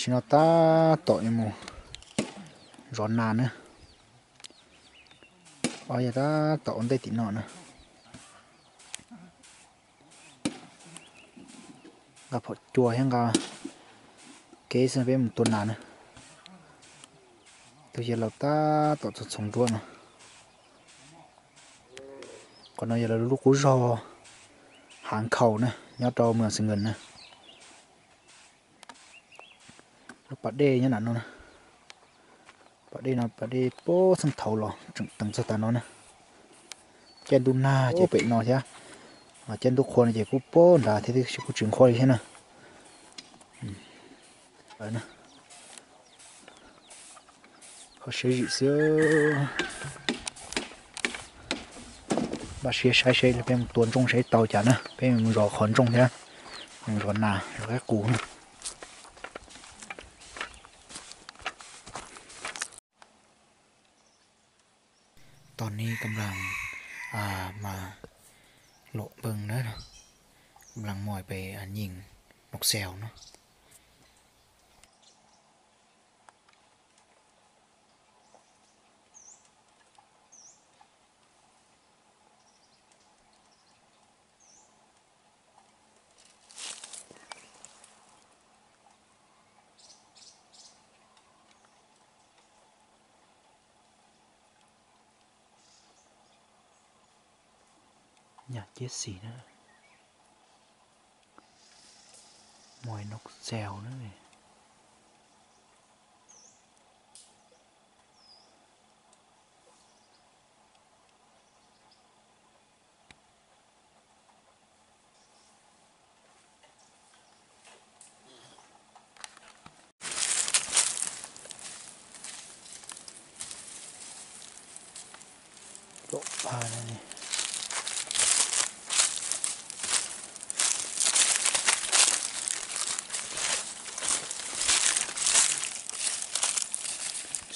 Tsis no tab tom yuav mus zov nas na. Ob yog tab tom ua ntej tim no na. Nqa phom cua thiab nqa kev xwb peb mus tua nas na. Tus yawg laus tab tom txhoov txhoov nruab no. Qhov no yog lawv lub qub zog Hav Nkhaus na, nyob rau Mws Xwm Nkees na. Lub pas dej nyob nram no na. Pas dej no pas dej puag txheej thaud los tseem teev txog tas no na. Caij ntuj nag ces pem no thiab, caij ntuj qhua no ces kuj puag nrad thiab, kuj tsis nqhuab li thiab na. Qhov siav zim xwb. Npaj siab saib seb peb mus tua ntsooj saib tau cas na, peb mus zov qhov ntsooj thiab, mus zov nas zov qaib qus na. Tau nej kam lam mas lom npeej na, kam lam mois pem nyeem noj xaus no. Nyaj ciab xis na. Mois noj xaus na.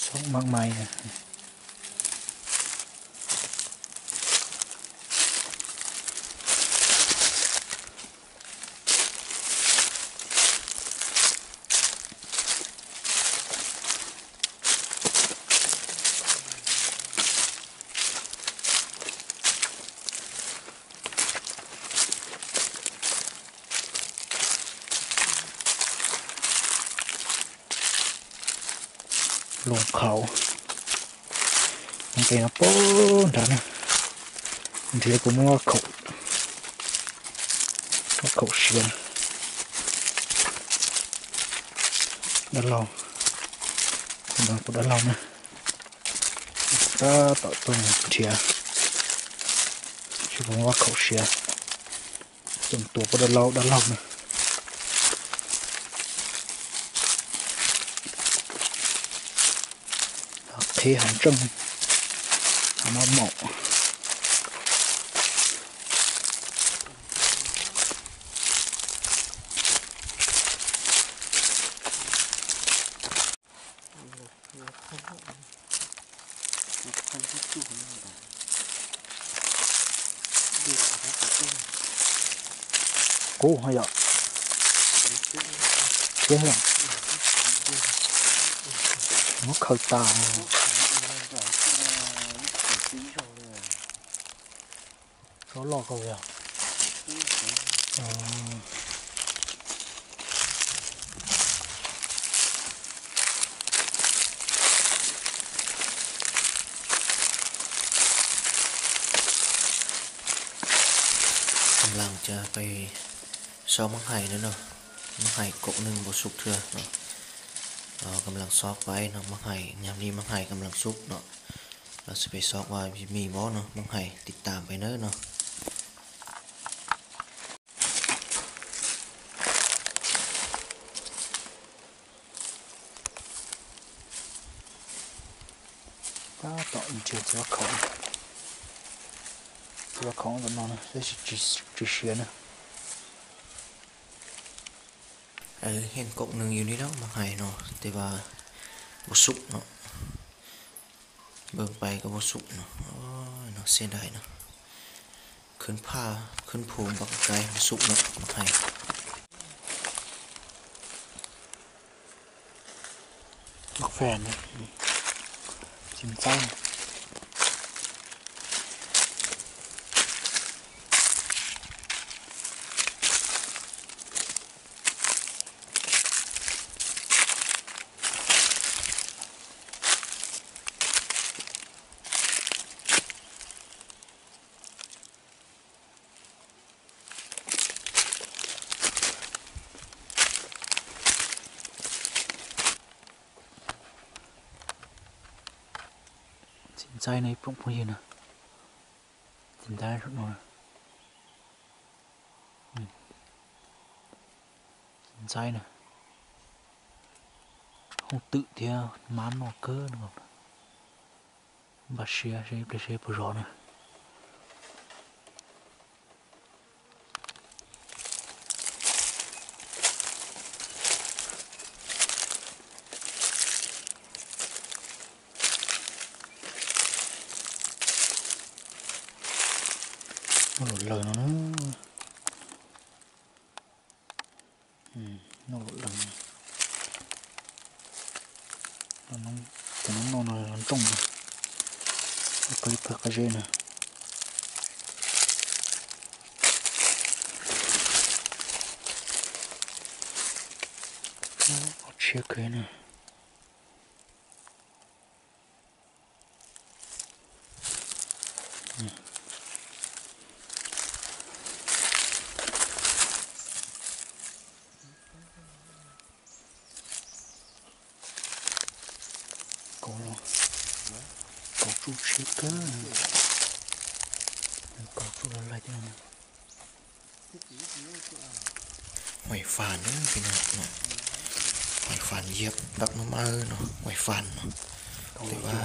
Xob maj mais. Loo khaum, nqe no puag nrad na, nrhiav kuv muab khaum, muab khaum siav. Dab laug, kuv dab laug na, tab tom tuaj nrhiav, tsis pom muab khaum siav. Tseem tuav poj dab laug, dab laug na. Qhib hav ntseej, hav maj maum. Kub ho yom. Siab, muab khaws tas. Xob loj kawg yog. Kam lam peb xob maab hais na no, maab hais kaum neeg npaum xub thiab no. Kam lam xob peb no maab hais, nyam li maab hais kam lam xub no. Lawv xav peb xob ua me mob no maab hais tiv tam peb nawb no. Tab tom nrhiav txiv khoom, txiv khoom tom no tab sis tsis siav na. Heej koom neeg yus li lawm mas hais no tej vaj npau suav no, npawg pais koj npau suav no, no xeb dais no, khwb phaj khwb phu npam kais npau suav no mas hais. Lub fes no, txiv ntxaib no. Txiv ntxaib no ib ploog phooj ywg na. Txiv ntxaib saum no. Txiv ntxaib na. Hooj twm thiab mab noj kawg no. Npaj siab seb ib pliag seb puas zov na. Noj lawm lawm no na. Noj lawm lawm. Cov no noj no nrooj no. Pawg ib pawg qab zeb na. Tshiab kawg na. Kaus tsuj tshiab kawg. Kaus tsuj laj laj thiab no. Hoais fas na, hoais fas yam dab nub mawj no, hoais fas no. Tej vaj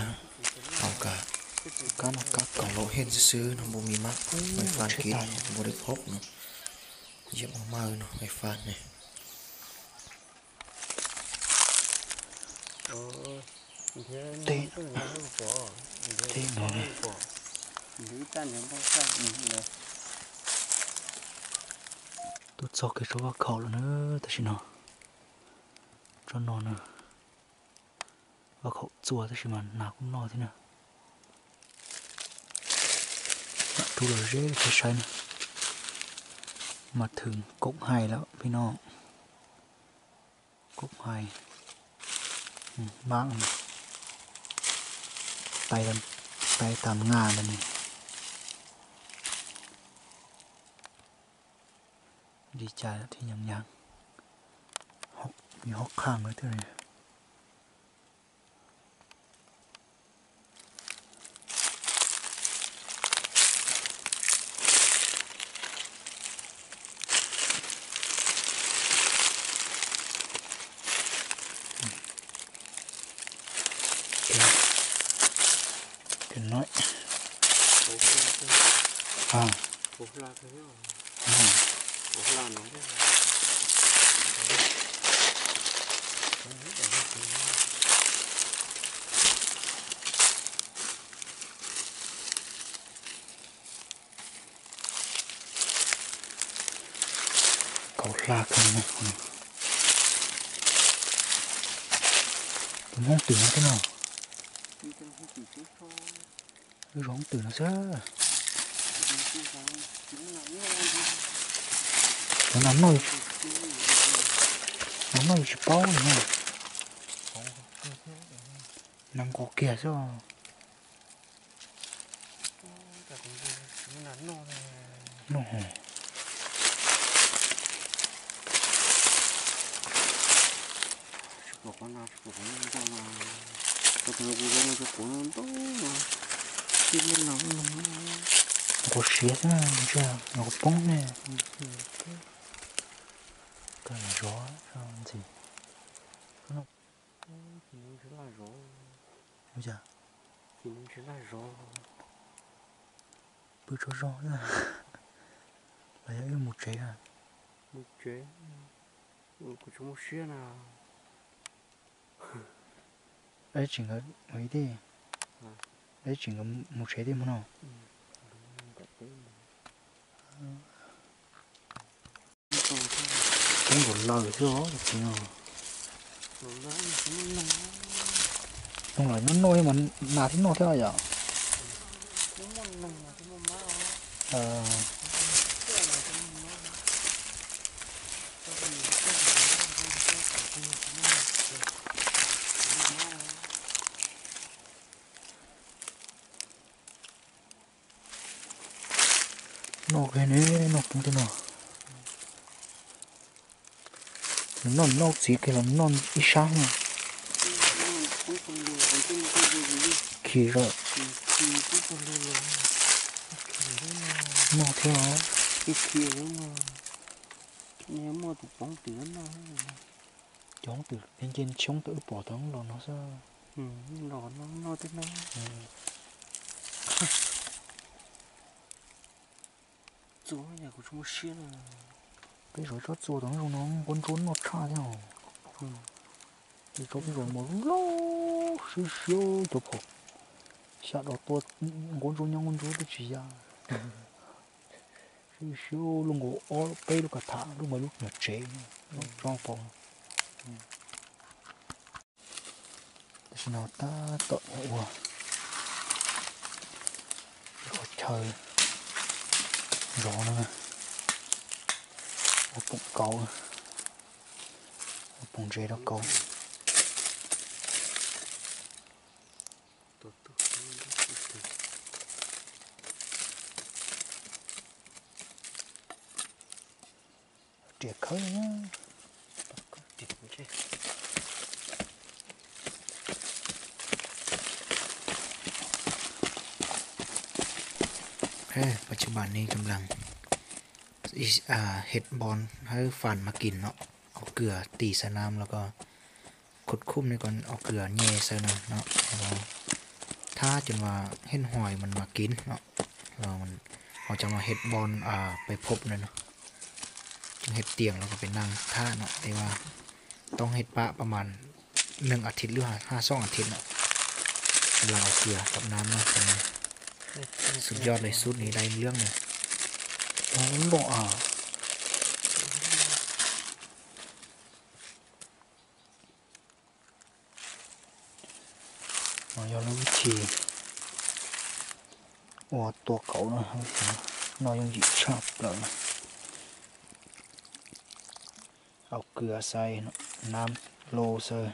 hauv kas, kaus laum heej xwb xwb no npua mi mab, hoais fas kev npua dawb paug no. Yam mab mawj no, hoais fas ne. Tej no ne. Tuaj txog kiag tsob vaj khaum lawm na, tam sim no. Tsob no na, vaj khaum txua tab sis mas nas kuj noj thiab na. Mam rub los ze peb saib na. Mas thwm koom hais lawm peb no. Koom hais, mab, tais tas nga ntawd ne. Li cas thiaj nyav nyav, nws ho qhaj nkaus thiab. Cov no, Kaus hla kawg no. Tus hmoob twm no thiab no. Lub zoo hmoob twm no xwb. Cov nas noj, nas noj yus tsis paub li na. Nas nqos kiag xwb. Noj. Nqos siav xwb, ntshe nqos poob ne. Koj zov ntxim. Ua cas? Pw tsaug zog, los yog wb mus tsev na? Mus tsev, kuv tsis muaj siab na. Ib tsis nkawd mus ib tij, ib tsis nkawd mus tsev tij mus no. Poob nkaus lawm xwb os, txiv os. Noj los noj noj mas nas thiab noj thiab yom. Noj kawg ne, noj poob tej no. Nws noj nws noj txiv kiag los noj ib sab no. Khi zoj. Noj thiab os. Cov hoob twm nce nce tsis hoob twm wb pom tau los no xwb. Peb zov tsob txua tau zoo no nquab ntsuab noj tshaj thiab os. Tej tsob peb zov mas loj siab siab cov phom xya dos tua nquab ntsuab nyob nquab ntsuab twb tsis ya. Siab siab luaj nkaus ob peb lub kav tham luaj nkaus lub nyuag tsev tsob phom. Tam sim no tab tom ua qhov chaw zov no, ua poom kauv, ua poom ntses rau kauv. Riam khawb no. Ê,ปัจจุบันนี้กำลัง เห็ดบอนให้ฟานมากินเนาะ เอาเกลือตีใส่น้ำแล้วก็ขุดคุ้มนี่ก่อน เอาเกลือแย่ใส่หน่อยเนาะ แล้วก็ถ้าจนว่าเห็ดหอยมันมากินเนาะ เรามัน เราจะมาเห็ดบอน อ่า ไปพบเลยเนาะ ต้องเห็ดเตียงแล้วก็ไปนั่งท่าเนาะ แต่ว่าต้องเห็ดปะประมาณหนึ่งอาทิตย์หรือห้าสองอาทิตย์เนาะ กำลังเอาเกลือกับน้ำเนาะ สุดยอดเลยสูตรนี้ได้เรื่องเลย Ua loj a. No yog lub vib thi ua tua kauv no, noj yooj yim tshaj plaws na. Au kws xais nam lo xaw.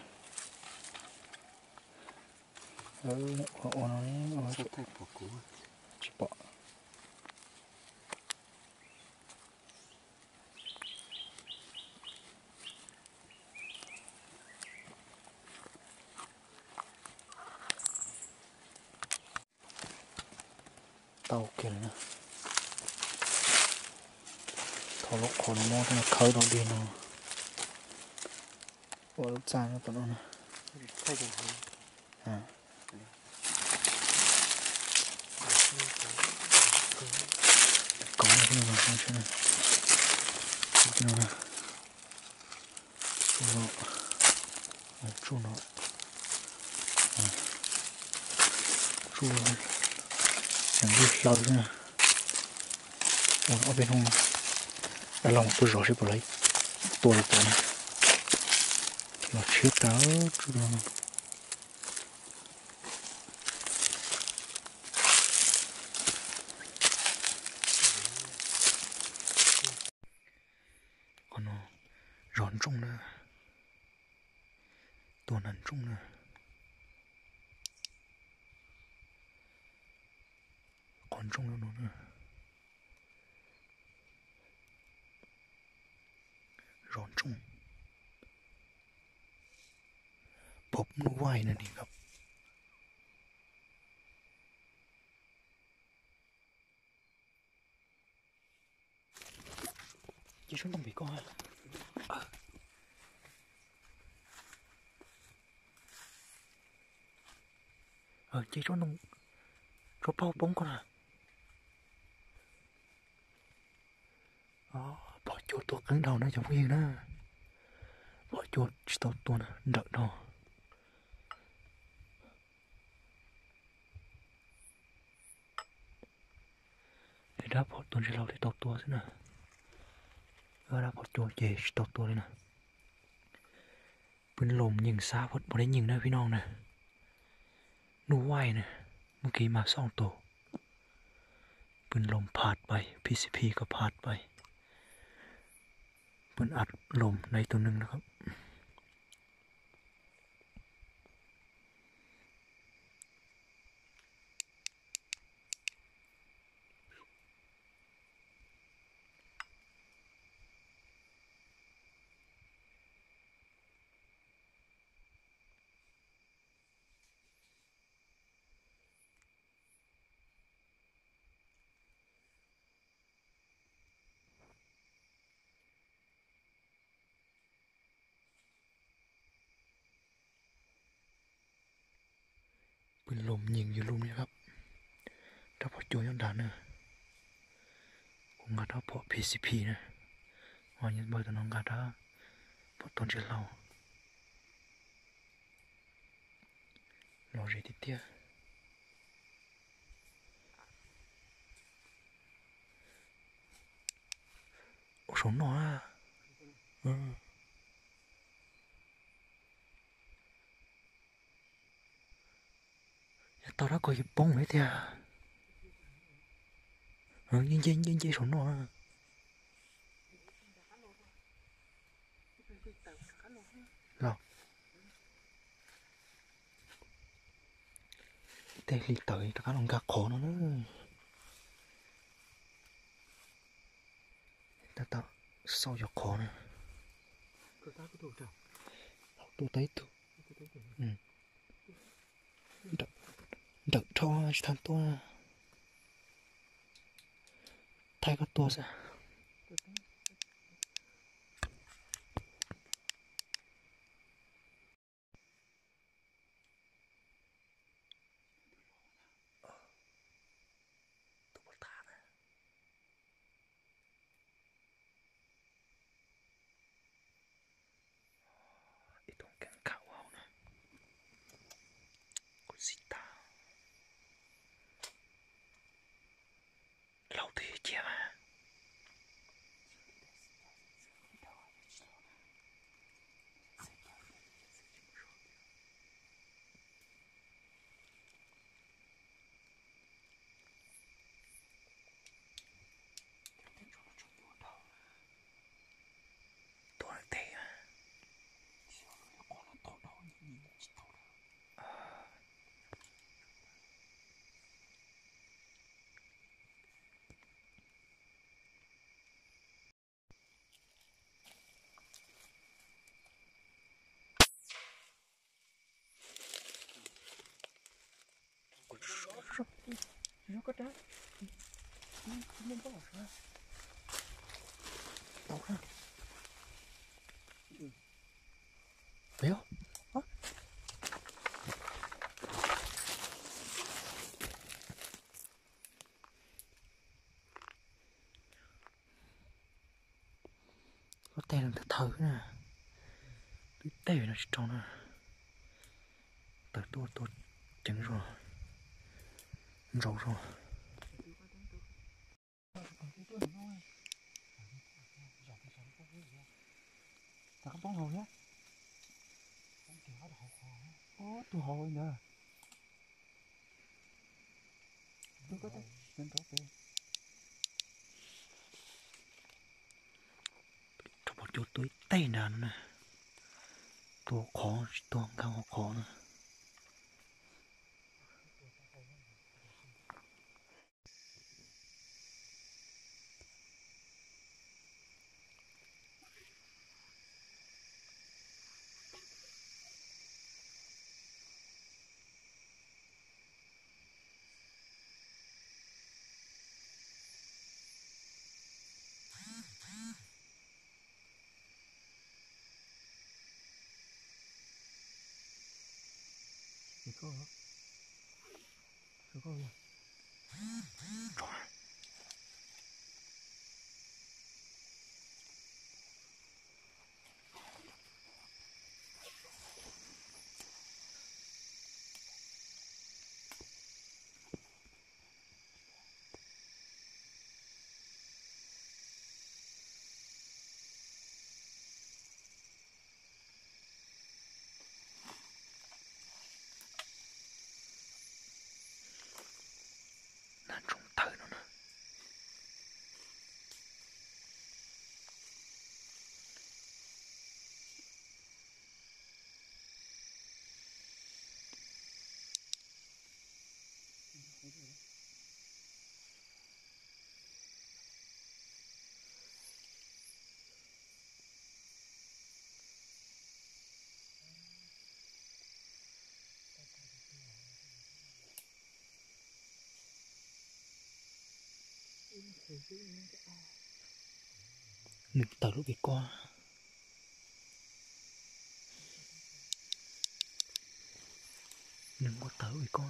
Ua no tsis pom. Tau kiag lawm na. Thau lub qhov no muab khawb rau dig no. Ua lub txaj nyob tom no na. Kauv no, no na. Tsuj no, tsuj no, tsuj tseem lwj hlaw xwb na. Ua ob peb hnub dab laug tuaj zov seb puas laib tua li cas na. Los tshiab tas tsuj no. Qhov no zov ntsooj na, tua nas ntsooj na. Qhov ntsooj no na, zov ntsooj. Pom hnub vaij na ni kab. Ces tsob ntoo pem ko. Ces tsob ntoo, tsob paug poob ko na. Phom cua tua qeeb dhau na cov phooj ywg na. Phom cua tsis tau tua na, nrawm dhau. Dab phom tua ntsis laus thiaj tau tua xwb na. Dab phom cua ces tsis tau tua li na. Pw loos nyeem xab pom deb nyeem na pib no na. Nuj vaij na, muaj kev mas xooj tus. Pw loos phaj pais, P C P ko phaj pais. Pw ab loos na ib tug neeg na. Pw loos nyeem yus lub na. Rab phom cua nyob nrad na. Kuv nqa rab phom P C P na. Ho npawg tus no nqa rab phom tuag ntsej hlau. Los ze tiag tiag. Ua saum no na. Yog tau rab ko yuav poob thiab tiag. Nce nce nce nce saum no. Los, tej hli tawm rov qab los nkag qhov no na. Tab tom xauj yog qhov na. Tuaj tau ib tug. Nrawm dhau tsis tau tuaj. Thaij koj tuaj xwb. Ib tug keeb kham ua hauv na. Kuv xis tas. Laus twb cia mas. Tuaj teg. Lub teg no thawv na, lub teg no tsis rau na, tawm tuaj tuaj ceev zog, ntsaus zog. Rov qab poob hauv thiab. Ub, tus hauv ntawd. Rau pom cua tuaj ib teg nrad no na. Tuaj qhov tsis tuaj nkag hauv qhov na. Nws tawm lub pem ko. Nws muaj tawm lub pem ko.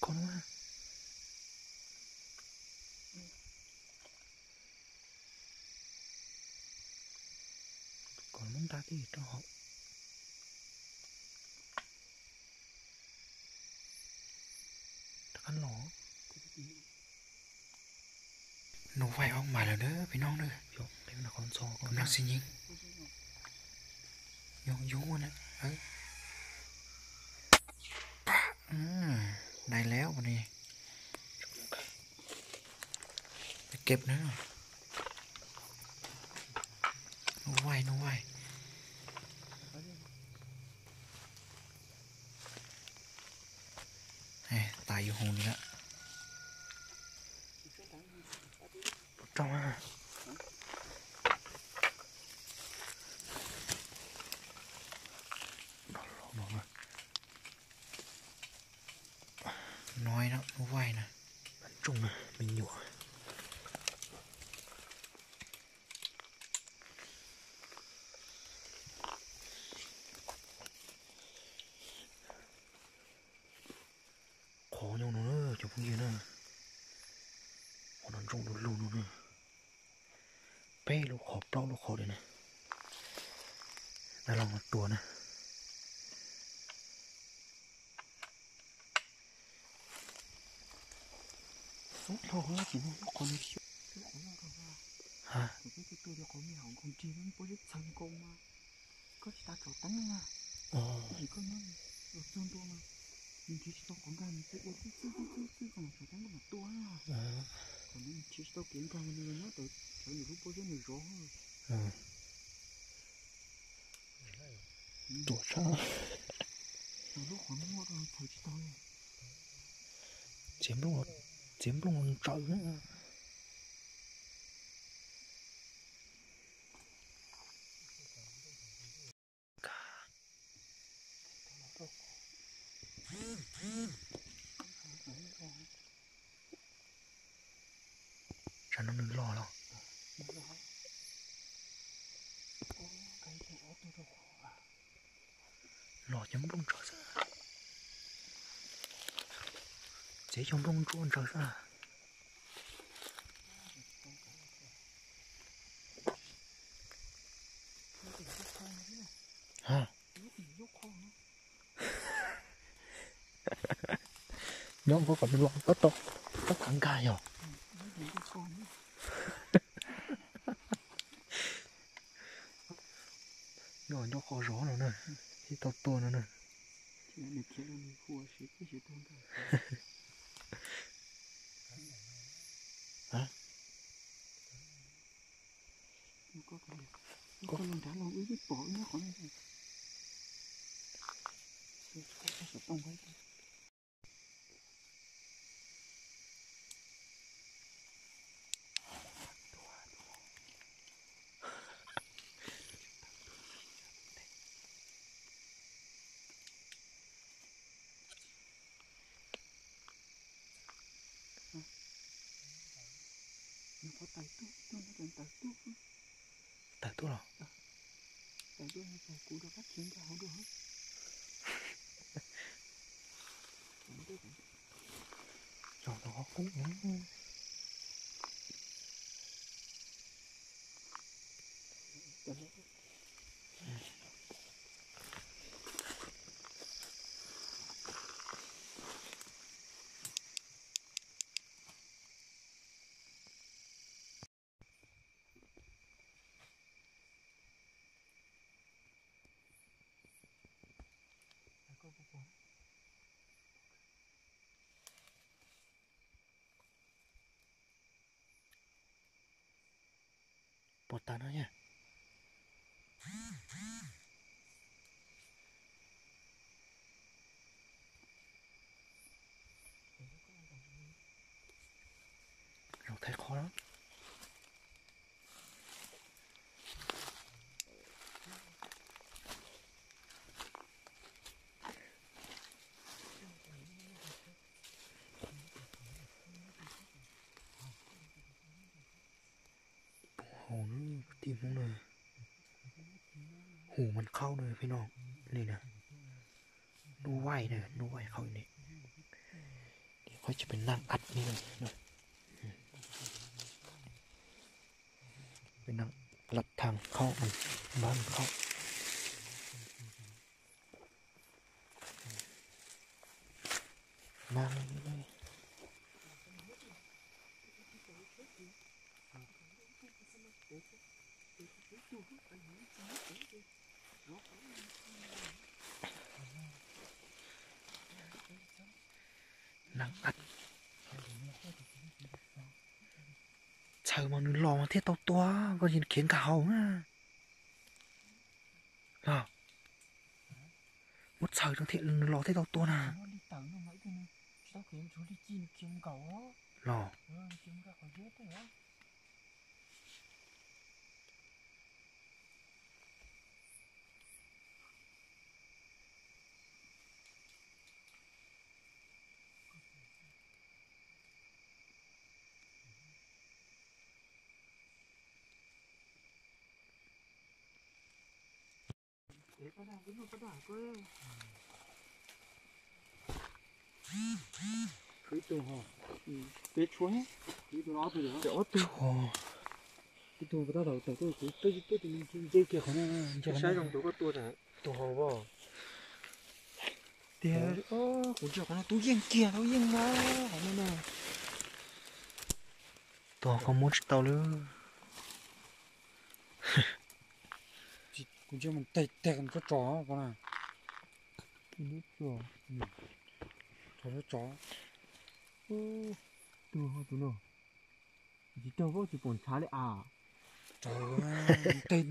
Ko no, ko muab nta tij rau hauv. Rov qab los. Nus vaij ob mas lawm na peb nub na. Qhov ntxhov no xi nyeej. Nyob yub na. Dai lawm ne. Keb na. Nus vaij, nus vaij. Tas yus hauv li lawm. Puas rau na? Noj na, nus vaij na. Tsoom na, me nyuam. Qhov nyob no na cov phooj ywg na, qhov no ntsoog lug lug no na, peb lub qhov plaub lub qhov li na, dab laug no tua na. Xub dhau na, tsis muaj lub qhov no thiab. Lub qhov loj rau na. Kuv twb tua tua qhov me hauv nkaus nrig, pob zeb txhawv nkaus mas koj tsis tas tsom teeb na. Vim koj nyob los txog ntua mas nws nrhiav tsis tau qhov nkag, nws twb ua txwj txwj txwj txwj txwj txwj txog mas tsom teeb koj mam tua na. Thaum nws nrhiav tsis tau kev nkag mas nws los nyob tau, thaum nws lub pob zeb nws zov. Tuam tshaj. Lub qhov muag rau txhawv tsis tau li. Txiav nplooj, txiav nplooj ntsaws na. Tsam no nws los los. Los cov nplooj ntsaws xwb. Txiav cov nplooj ntsuab ntsaws xwb. Ha. Nyob nkaus kom nws los tab tom, tab tom nkag yog. Nyob nco qo zov no na, ib tau tua no na. Tawm tuaj los? Cog tau qhov qub no. Pov tag no yog Thaij qhov Poob hau na kwv tij Hmoob na. Hum mas qhaub na peb no. Li na, nub vaij na, nub vaij qhaub li. Qhaub tsis pes naj qab li. Pes naj lab thaj qhaub, npab qhaub. Naj qab. Txhaws mas nws los mas thiaj tau tua, koj tsis khiav nkag hauv na. Los, muab txhaws rau thiaj, nws los thiaj tau tua na. Los. Ib tug ho, peb tshuav, ib tug ob tug, ob tug, ib tug tab tom tawm tuaj, kuv twb twb nce kiag qhov no, saib zoo rau koj tua tus hauv as. Tiag, kuv ntsia qhov no tub yeej kiag, tub yeej na, qhov no na. Tua koj muab tsis tau lawm. Kuv ntsia mus teg teg tsob tsov ko na. Tsob tsov. Tus, tus no. Tsis raug pob tsis pom ntshav li as. Teg,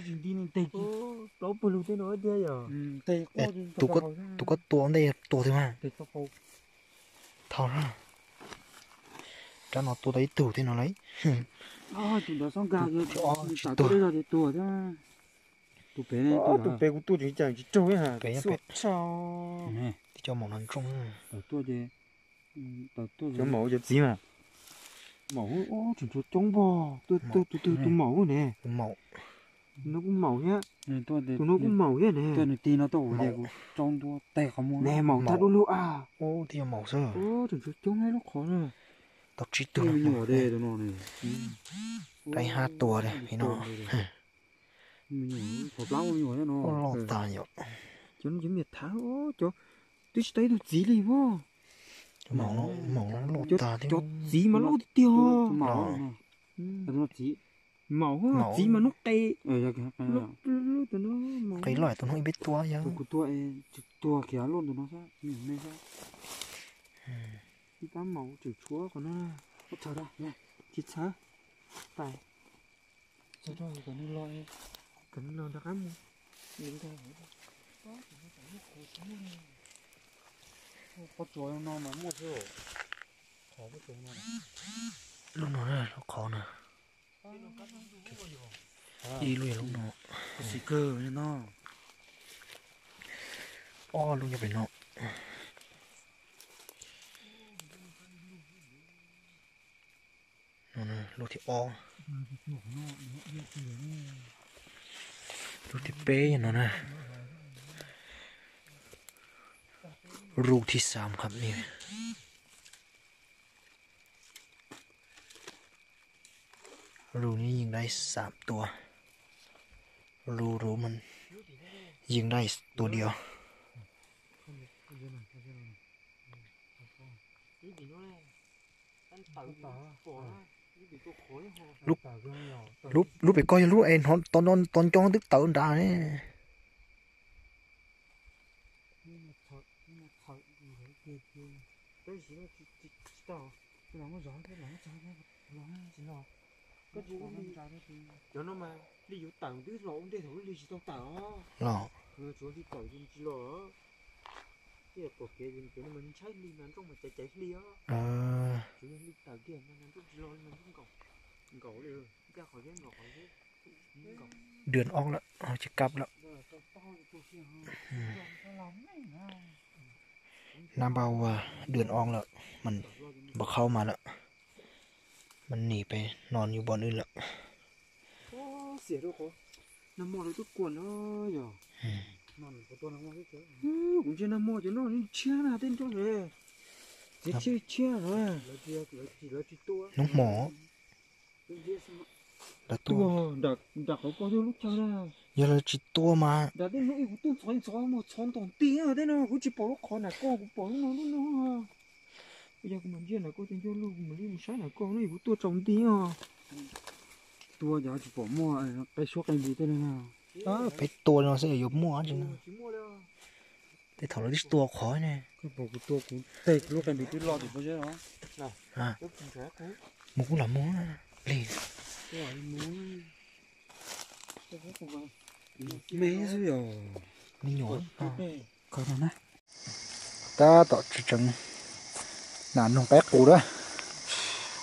tsis nti ne teg plaub pawg lug tej no thiab yog. Tus koj tua ntej tua twg mas. Thaum na, rab no tua tau ib tug thiab no lauj. Tus ntawd xob nkag, tus pem, tus pem kuv tua tsis cas tsis raug li. Tib co maum no ntsooj. Cov maum cov txiv mas. Maum tseem tshuav coob npog, tus twg tus maum ne. Tus maum. No kuj maum thiab. Tus no kuj maum thiab ne. Tuaj nws tig no tuaj ua ces kuv tsau ntua teg qhov muag ne, maum tag dua lug a. Ub, tib co maum xwb. Tseem tshuav coob lub qhov na. Tau tsib tug me nyuam de tus no ne. Dai hab tua de pem no. Qhov plab ua me nyuam thiab no. Loj tag yom. Cov no cov me nyuam thav, cov twb tsis tau ib tug txiv li os. Maum, maum loj tag thiab. Cov txiv mas loj tiag tiag. Txiv, maum, txiv mas hnub qe. Qe loj tus no ib peb tua yog. Kuv tua, tsis tua khiav luaj tus no xwb, me xwb. Ib pab maum tseem tshuav qhov no, ua thaum da, tsis txhav. Tais, txog rau kom nws los, kom nws los nrog qab mus. Qhov tsuas no mas muaj xwb. Lub no, lub qhov no. Ib lub yog lub no. Ob lub nyob pem no. No lub thib ob. Lub thib peb yog no na. Lub thib xam kham li. Lub no yeej dai xam tua. Lub, lub no yeej dai tua diam. Lub, lub pem ko yog lub es hnov tod nco twb tawv nrad ne. Cov no mas li yuav tawm twb los ua ntej thaum lub li tsis tau tawm os. Los tsuav li tawm tsis los. Tej yog pom kev cov no mas ntshai hli mas nrooj mas caiv caiv hli os. Tsuav yog hli tawm kiag mas nrooj tsis los li mas nkaum nkaum li, ncaj qhov zeb nkaum qhov zeb. Ntws ob lawm, tsis kam lawm. Nab npau ua ntws ob lawm, npau qhaub mas lawm, mas nim pem no yus npau ntws lawm. Kuv ntsia nag hmo cov no tshiab na tej nroj ne, txiv tshiab tshiab na. Hnub hmo lawv tuaj, nram qhov koj lub chaw na. Yog lawv tsis tua mas nram tej no ib kuv tuaj ntxhov ntxhov mus ntxhov ntom nti tej no kuv tsis pom lub qhov nram koj, kuv pom lub no lub no. Yog kuv mam ntsia nram koj tej ncauj lug kuv mam li mus saib nram koj no kuv tuaj tsaus nti os. Tua cov tsis pom muaj qe suab qe npis tej no. Peb tua no xwb yuav muaj tsis no. Tej thaum lawv twb tsis tua qhov ne. Koj pom kuv tua kuv teg lub qe npis twb loj tim pob zeb os. Mus kuj los mus, plig. Me xwb yog me nyuam. Tab tom tseem nam noog qaib qus na.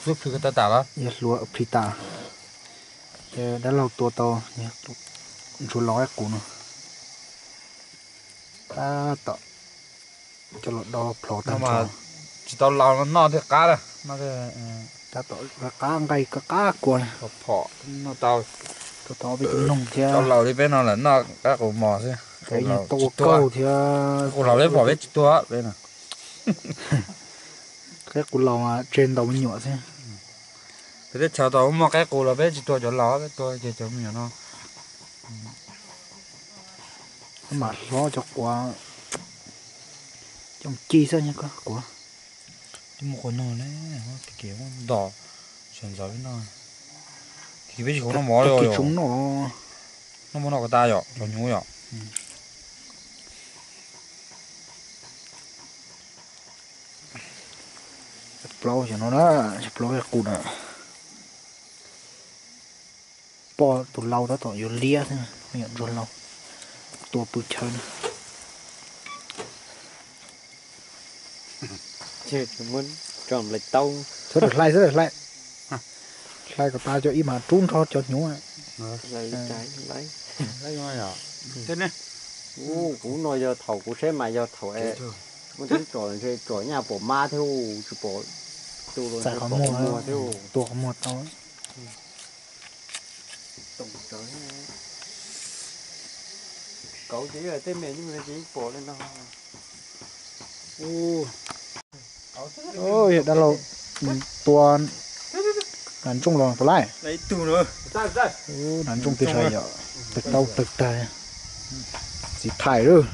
Yog hluas phlis tas, dab laug tua tau ntsuav laus qaib qus no. Tab tom coj los do plhov tag nrho. Tsis tau laus no noj thiaj qab. Tab tom qab nqaij qab kua. Phom noj tau. Tua tau ob peb tug noog thiab. Tau laus li peb no lawm noj qaib qus mos xwb. Tau ua kaug thiab. Qus laus peb phom peb tsis tuag peb no. Qaib qus laus mas tseg ntaus me nyuam xwb. Peb teb chaws tau muaj qaib qus los peb tsis tua cov laus, peb tua ces cov me nyuam no. Mam hlob cov quav, cov ci xwb nyab koj quav. Twb muaj quav nog ne, tis kev ntos sawv ntxov peb noj. Tis kev peb tsis khoom noj mov li os. Noj mov noj ko tas yom, cov hnyuv yom. Plaub xyov no na, plaub qus na. Poj tus lau tab tom yuav liab xwb, me nyuam ntsuag lau. Tua pw chaw na. Tso nplaim taub. Txhob hlais, txhob hlais. Hlais kom tas cov ib mas rub nrho cov hnyuv. Kuv no yog thaum kuv saib mas yog thaum es muaj teeb tsom ntshe tsom nyaj pom mab thiab tsis pom tus los txais qhov muag thiab. Tua qhov muag tau. Kauv ces yog tej me nyuam ces yeej pom li no. Yog dab laug tua nas ntsooj los puas laij? Nas ntsooj pes tsawg yom, tawg tau tawg tag. Txiv thaim lawm.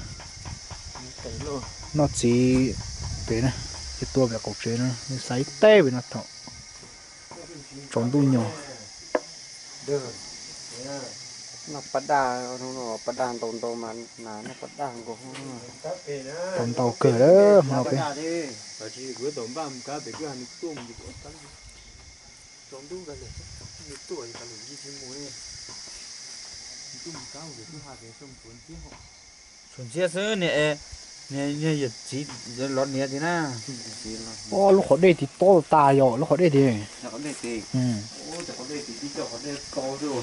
Noj txiv pem na, ces tua pem qaum tsev na, xaiv teb pem no thaum tsaus ntuj nyuag. Noj paj daj, paj daj ntau ntau mas nas noj paj daj nkaus. Tau ntau kawg lawm hmo no peb. Tshuav ntxiab xwb, niag yawm txiv los niam tiag na. Lub qhov dej tid tob tas yom, lub qhov dej tid.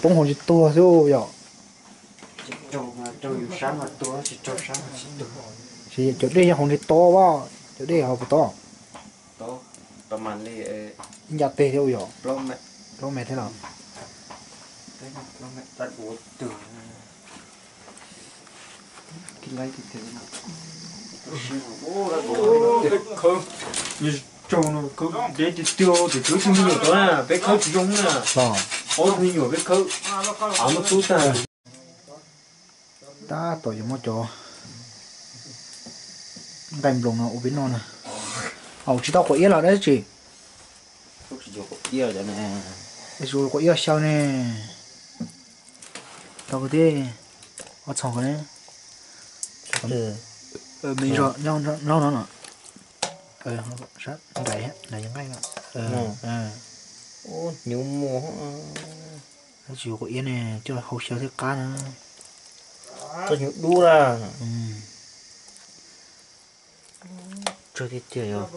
Poob hauv tsis tuag xwb yom. Ces cov dej nyob hauv li tob, cov dej hauv puas tob? Ib ncaj teg thiab yom. Plaub mev thiab los. Khawb dev tiag tiag, tus twv tug me nyuam tod na, peb khawb tsis zoo na. Ob tug me nyuam peb khawb, av muab tub tag. Tab tom yuav muab cov nqaij nploos no ua peb noj na. Au, tsis tau quav iab los dab tsi? Tsis tau quav iab xyaw ne. Tau thiab, ob txhoos ko ne. Me zog nyob no no. Nqaim, nqaim nqaij. Ub, hnyuv muag. Tsis yuav kua iab ne, coj hau xyaw thiab qab na. Koj hnyuv dub na. Tsawg tiag tiag yog.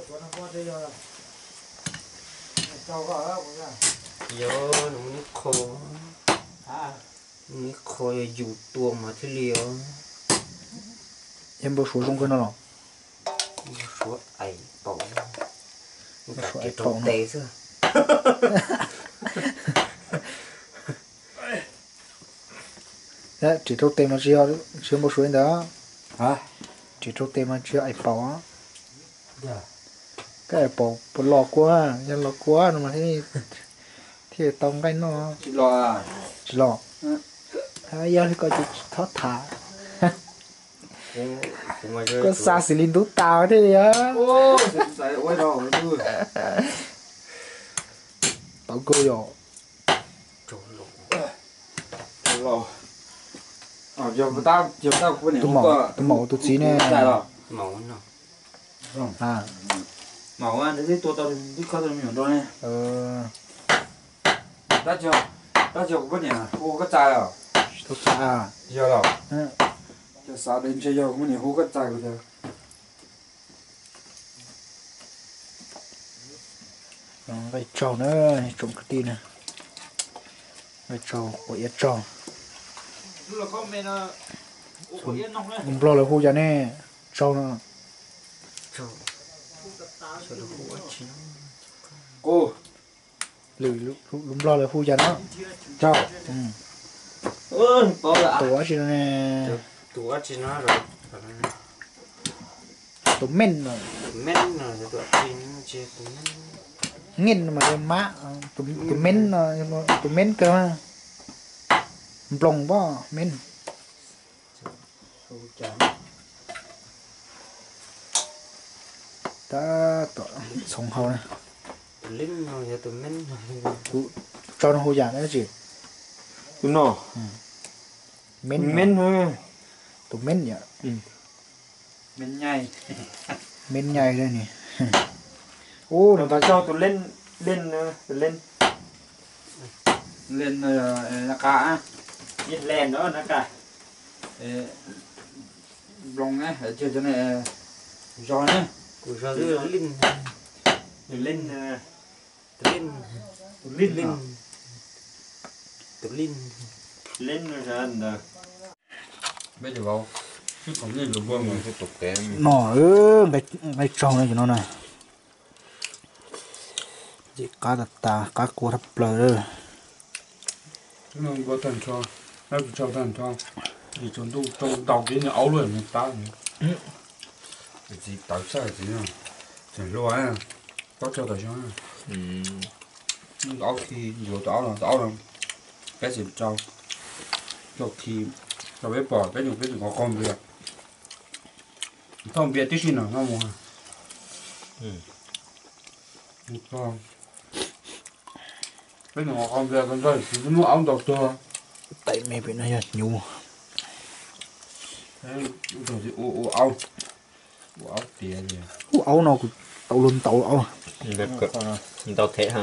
Yog, nws muaj nib qho, nib qho yog yus tua mas thiaj li os. Yog npau suav zoo kawg no los? Npau suav aim paum, npau suav aim paum tes xwb. Ris rau tes mas tsis yog, tsis yog npau suav li ntawd. Ris rau tes mas tsis yog aim paum. Koj aim paum puas los kua, yog los kua no mas thiaj tau nqaij noj. Tsis los. Yog li koj tsis txhob tham. Koj xa xws li ntub tas thiaj li. Tau kawg yom. Tus maum tus txiv ne. Maum, tus txiv tua tau twb kho tau me nyuam nrog ne. Tab sis kuv poj niam hu koj txais os. Tsis tau txais. Yog los? Cov xav tias ntshe yog kuv poj niam hu koj txais kuv tias. Nqaij tsaug na, tsoom kwv tij na. Nqaij tsaug, quav iab tsaug. Lus Nplog lawv hu cas ne? Tsaug no. Lwm lus Nplog lawv hu cas no? Tsaug. Tus dab tsi no ne? Tus meej no. Nqeej no mas yog mab, tus meej no, tus meej kawg. Nploos pob meej. Tab tom txhoov hau na. Tsaug no hu yam dab tsi? Tus no. Meej. Tus meej yom. Meej nyai ni. Ub, nws tau tsaug tus leej, leej, leej, leej, qa, ib leej no na ka. Nploos ne, zog ne. Kuv zog tus leej, tus leej, tus leej, tus leej, leej no ntawd. No, nqaij tsaug no cov no na. Qab tas tas, qab kua thaj plaws lawm. Tag nrho, tag nrho, tsaus ntuj tsaus ntaus kev nws aub luaj nws tab. Txiv tawv txaj txiv, tseem hluas, tab tsaug tawm xyoo. Aub khi, yuav tus aub no, tus aub no peb tsis rau, rau khi, rau peb pom peb nyuam peb tsis qhov qaug npias. Thauj npias tib si no no mus. Peb nyuam qhov qaug npias tau nrog txiv twb muab aub ntaus tuag. Tais me pem no yog hnyuv. Ua aub, ua aub tiav li. Ua aub no kuv tau luag ntaus aub. Ntau thev ha.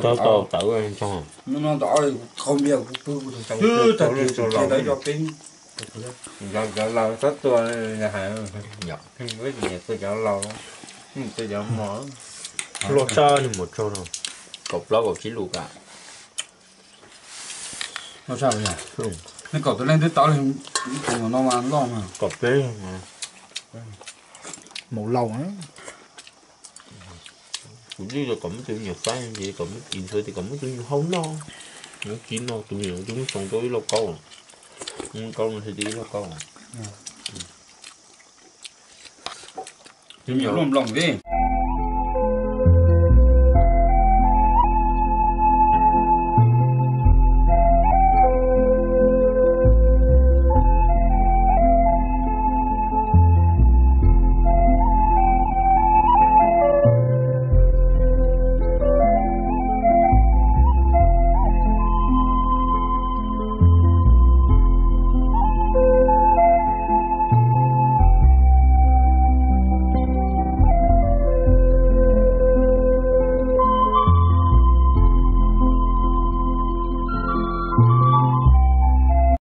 Tau tau tawv. Hnub no tau qaug npias kuv pw kuv tus tau tau tau tau tau. Cov laus txhob tua, hais, peb niam tua cov laus, tua cov mos. Luaj sab nws mus tsaug no, kaum plaub kaum tsib lus kam. Luaj sab, nej kaum tus leej twb tau li, tus no mas loj mas. Kaum peb, mus laus. Kuv twb yog kom muab tus me nyuam faib ces kom muab kis ntxhua ces kom muab tus me nyuam hau noj. Muab kis no tus me nyuam twb muab txoos rau ib lauj kaub. Ib lauj kaub no thiaj li ib lauj kaub. Tus me nyuam luaj nploos li.